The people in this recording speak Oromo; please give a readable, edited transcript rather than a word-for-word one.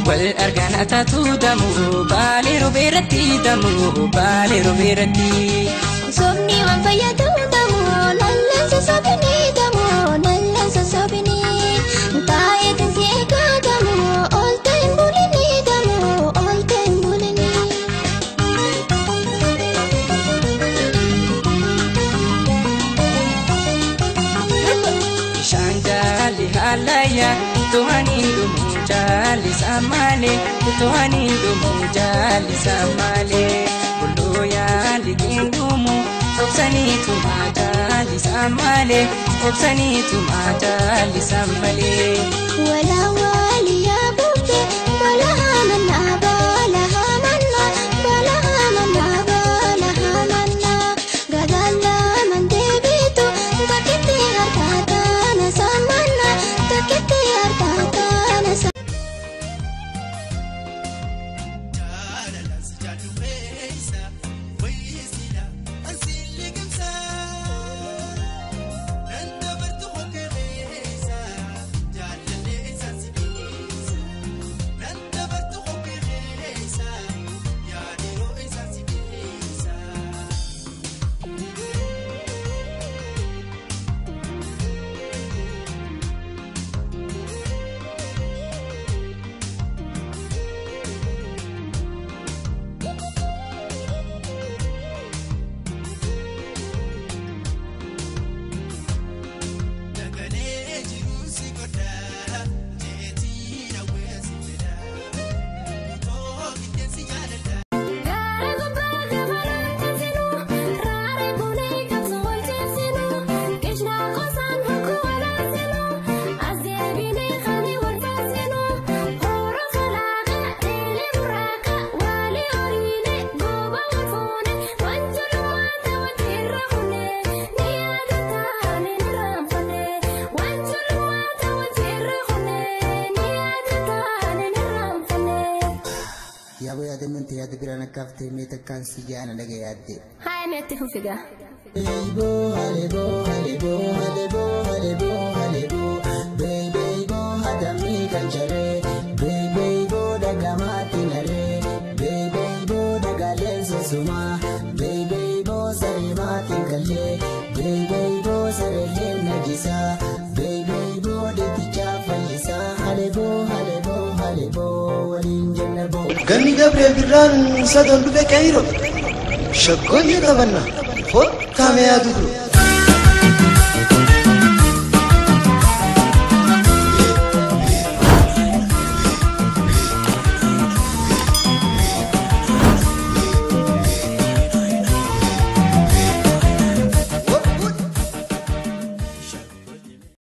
Wal argaan ataatu damu baalee robeerratti damu baalee robeerratti. Sobni waan fayyadu damu lallaan sassaabini damu lallaan sassaabini taa'ee tinsi eegaa damu oolte hin bulini damu oolte hin bulini. Bishaan jaalli haalayyaa tuhaniin dhumu jaalli malee tuhaniin dhumu jaalli malee bulloo yaalli qindumu obsaniituma jaalli malee obsaniituma jaalli malee. Walaawwaliyaa bubbee bala haamannaa bala haamannaa bala haamannaa bala haamannaa gadaalaa mandeebiitu takkitti harkaa taana saamannaa takkitti harkaa taana saamannaa. Yaaboo yaadannoo yaada biraan akka haftee mee takkaan si jaana dhaga yaadde. Haaya meetti fufigaa. Beeboo haleeboo haleeboo haleeboo haleeboo haleeboo beebeeboo hatamii kan jaree beebeeboo dhagamaatti naree beebeeboo dhagaaleen sosumaa beebeeboo saree maatiin gallee beebeeboo sareeleen najisaa beebeeboo deetichaa fayyisaa haleeboo haleeboo haleeboo waliin jenna boo. Ganni Gabriel Birraan sadan dhufe Kaayiroo shaggooyyee taphanna kottaa mee yaadu.